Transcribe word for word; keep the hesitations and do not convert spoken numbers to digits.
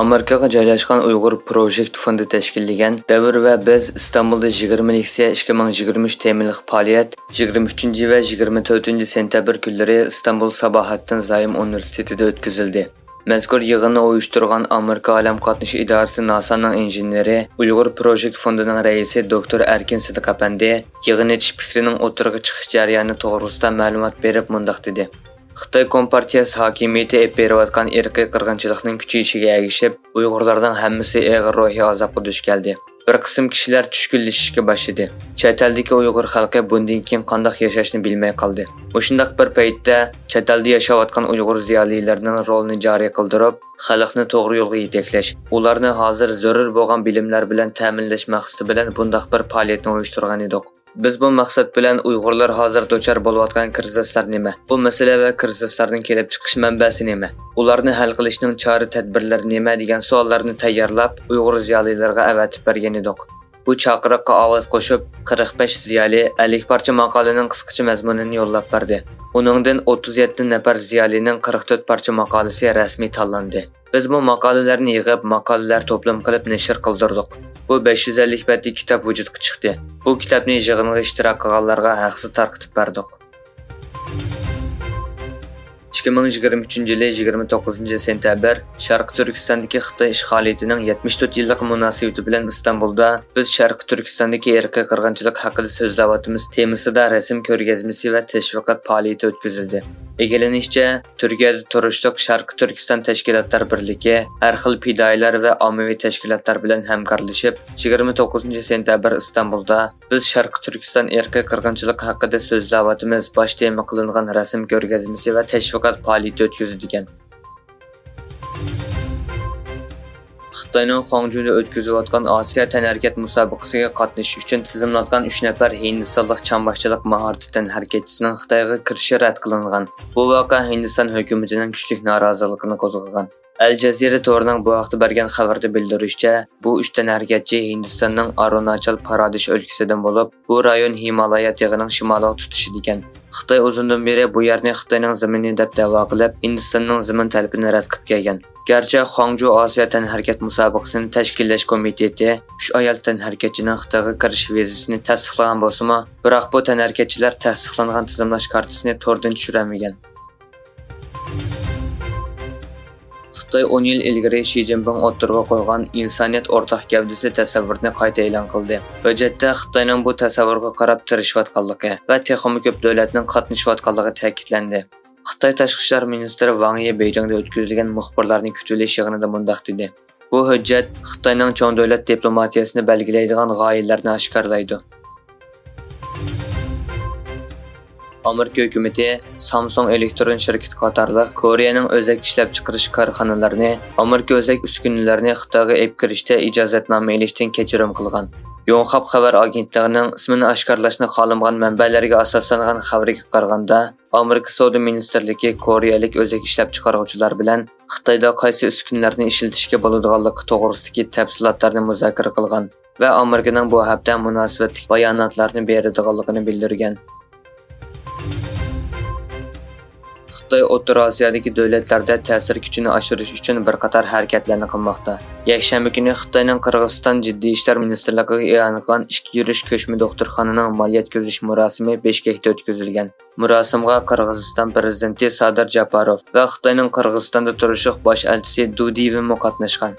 ئامېرىكىغا جايلاشقان ئۇيغۇر پروژېكت فوندى تەشكىللىگەن دەۋر ۋە بىز ئىستانبۇلدا يىگىرمە لېكسىيە ئىككى مىڭ يىگىرمە ئۈچ تېمىلىق پائالىيەت يىگىرمە ئۈچىنچى ۋە يىگىرمە تۆتىنچى سېنتەبىر كۈنلىرى ئىستانبۇل ساباھەتتىن زايوم ئۇنىۋېرسىتېتىدا ئۆتكۈزۈلدى. مەزكۇر يىغىننى ئۇيۇشتۇرغان ئامېرىكا ئالەم قاتنىشى ئىدارىسى ناسانىڭ ئىنژېنېرى، ئۇيغۇر پروژېكت فوندىنىڭ رەئىسى دوكتور ئەركىن سىدىق ئەپەندى يىغىن ئېچىش پىكرىنىڭ ئوتتۇرىغا چىقىش جەريانى توغرىسىدا مەلۇمات بېرىپ مۇنداق دېدى: خىتاي كومپارتىيەسى ھاكىمىيىتى ئېلىپ بېرىۋاتقان ئىرقىي قىرغىنچىلىقنىڭ كۈچىيىشىگە ئەگىشىپ، ئۇيغۇرلارنىڭ ھەممىسى ئېغىر روھىي ئازابقا دۇچ كەلدى. بىر قىسىم كىشىلەر چۈشكۈنلىشىشكە باشلىدى. چەت ئەلدىكى ئۇيغۇر خەلقى بۇندىن كېيىن قانداق ياشاشنى بىلمەي قالدى. مۇشۇنداق بىر پەيتتە چەت ئەلدە ياشاۋاتقان ئۇيغۇر زىيالىيلىرىنىڭ رولىنى جارى قىلدۇرۇپ، خەلقنى توغرا يولغا يېتەكلەش، ئۇلارنى ھازىر زۆرۈر بولغان بىلىملەر بىلەن تەمىنلەش مەقسىتى بىلەن بۇنداق بىر پائالىيەتنى ئۇيۇشتۇرغان ئىدۇق. بىز بۇ مەقسەت بىلەن ئۇيغۇرلار ھازىر دۇچار بولۇۋاتقان كىرىزىسلار نېمە؟ بۇ مەسىلە ۋە كىرىزىسلاردىن كېلىپ چىقىش مەنبەسى نېمە؟ ئۇلارنى ھەل قىلىشنىڭ چارە تەدبىرلىرى نېمە؟ دېگەن سوئاللارنى تەييارلاپ، ئۇيغۇر زىيالىيلىرىغا ئەۋەتىپ بەرگەن ئىدۇق. بۇ چاقىرىققا ئاۋاز قوشۇپ، قىرىق بەش زىيالىي ئەللىك پارچە ماقالىنىڭ قىسقىچە مەزمۇنىنى يوللاپ بەردى. ئۇنىڭدىن ئوتتۇز يەتتە نەپەر زىيالىينىڭ قىرىق تۆت پارچە ماقالىسى رەسمىي تاللاندى. بىز بۇ ماقالىلەرنى يىغىپ، ماقالىلەر توپلام قىلىپ نەشر قىلدۇردۇق. بۇ بەش يۈز ئەللىك بەتلىك كىتاب ۋۇجۇدقا چىقتى. بۇ كىتابنى يىغىنغا ئىشتىراك قىلغانلارغا ھەقسىز تارقىتىپ بەردۇق. ئىككى مىڭ يىگىرمە ئۈچىنچى يىلى يىگىرمە توققۇزىنچى سېنتەبىر، شەرقىي تۈركىستاندىكى خىتاي ئىشغالىيىتىنىڭ يەتمىش تۆت يىللىقى مۇناسىۋىتى بىلەن ئىستانبۇلدا بىز شەرقىي تۈركىستاندىكى ئىرقىي قىرغىنچىلىق ھەققىدە سۆزلەۋاتىمىز تېمىسىدا رەسىم كۆرگەزمىسى ۋە تەشۋىقات پائالىيىتى ئۆتكۈزۈلدى. ئىگىلىنىشىچە، تۈركىيەدە تۇرۇشلۇق شەرقىي تۈركىستان تەشكىلاتلار بىرلىكى ھەر خىل پىدائىيلار ۋە ئاممىۋى تەشكىلاتلار بىلەن ھەمكارلىشىپ، يىگىرمە توققۇزىنچى سېنتەبىر ئىستانبۇلدا بىز شەرقىي تۈركىستان ئىرقىي قىرغىنچىلىقى ھەققىدە سۆزلەۋاتىمىز باش تېما قىلىنغان رەسىم كۆرگەزمىسى ۋە تەشۋىقات پائالىيىتى ئۆتكۈزدى دېگەن. خىتاينىڭ خۇاڭجۇدا ئۆتكۈزۈۋاتقان ئاسىيا تەنھەرىكەت مۇسابىقىسىگە قاتنىشىش ئۈچۈن تىزىملاتقان ئۈچ نەپەر ھىندىستانلىق چامباشچىلىق ماھارىتى تەنھەرىكەتچىسىنىڭ خىتايغا كىرىشى رەت قىلىنغان. بۇ ۋەقە ھىندىستان ھۆكۈمىتىنىڭ كۈچلۈك نارازىلىقىنى قوزغىغان. ئەل جەزىرە تورىنىڭ بۇ ھەقتە بەرگەن خەۋىرىدە بىلدۈرۈشىچە، بۇ ئۈچ تەنھەرىكەتچى ھىندىستاننىڭ ئارۇناچال پارادېش ئۆلكىسىدىن بولۇپ، بۇ رايون ھىمالايا تېغىنىڭ شىمالىغا تۇتىشىدىكەن. خىتاي ئۇزۇندىن بېرى بۇ يەرنى خىتاينىڭ زېمىنى دەپ دەۋا قىلىپ، ھىندىستاننىڭ زېمىن تەلىپىنى رەت قىلىپ كەلگەن. گەرچە خۇاڭجۇ ئاسىيا تەنھەرىكەت مۇسابىقىسىنى تەشكىللەش كومىتېتى ئۈچ ئايال تەنھەرىكەتچىنىڭ خىتايغا كىرىش ۋىزىسىنى تەستىقلىغان بولسىمۇ، بىراق بۇ تەنھەرىكەتچىلەر تەستىقلانغان تىزىملاش كارتىسىنى توردىن چۈشۈرەلمىگەن. خىتاي ئون يىل ئىلگىرى شى جىنپىڭ ئوتتۇرىغا قويغان ئىنسانىيەت ئورتاق گەۋدىسى تەسەۋۋۇرىنى قايتا ئېلان قىلدى. ھۆججەتتە خىتاينىڭ بۇ تەسەۋۋۇرغا قاراپ تىرىشىۋاتقانلىقى ۋە تېخىمۇ كۆپ دۆلەتنىڭ قاتنىشىۋاتقانلىقى تەكىتلەندى. خىتاي تاشقى ئىشلار مىنىستىرى ۋاڭ يى بېيجىڭدا ئۆتكۈزۈلگەن مۇخبىرلارنى كۈتۈۋېلىش يىغىنىدا مۇنداق دېدى: بۇ ھۆججەت خىتاينىڭ چوڭ دۆلەت دىپلوماتىيەسىنى بەلگىلەيدىغان غايىلەرنى ئاشكارىلايدۇ. ئامېرىكا ھۆكۈمىتى سامسۇڭ ئېلېكترون شىركىتى قاتارلىق كورېيەنىڭ ئۆزەك ئىشلەپچىقىرىش كارخانىلىرىنى، ئامېرىكا ئۆزەك ئۈسكۈنىلىرىنى خىتايغا ئېلىپ كىرىشتە ئىجازەتنامە ئېلىشتىن كەچۈرۈم قىلغان. يوڭخاب خەۋەر ئاگېنتلىقىنىڭ ئىسمىنى ئاشكارىلاشنى خالىمىغان مەنبەلەرگە ئاساسلانغان خەۋىرىگە قارىغاندا، ئامېرىكا سودا مىنىستىرلىكى كورېيەلىك ئۆزەك ئىشلەپچىقارغۇچىلار بىلەن خىتايدا قايسى ئۈسكۈنىلەرنى ئىشلىتىشكە بولىدىغانلىقى توغرىسىدىكى تەپسىلاتلارنى مۇزاكىرە قىلغان ۋە ئامېرىكىنىڭ بۇ ھەقتە مۇناسىۋەتلىك باياناتلارنى بېرىدىغانلىقىنى بىلدۈرگەن. خىتاي ئوتتۇرا ئاسىيادىكى دۆلەتلەردە تەسىر كۈچىنى ئاشۇرۇش ئۈچۈن بىر قاتار ھەرىكەتلەرنى قىلماقتا. يەكشەنبە كۈنى خىتاينىڭ قىرغىزىستان جىددىي ئىشلار مىنىستىرلىقىغا ئېلان قىلغان ئىككى يۈرۈش كۆچمە دوختۇرخانىنىڭ مال يەتكۈزۈش مۇراسىمى بىشكەكتە ئۆتكۈزۈلگەن. مۇراسىمغا قىرغىزىستان پىرېزىدېنتى سادىر جاپاروف ۋە خىتاينىڭ قىرغىزىستاندا تۇرۇشلۇق باش ئەلچىسى دۇ دىۋېنمۇ قاتناشقان.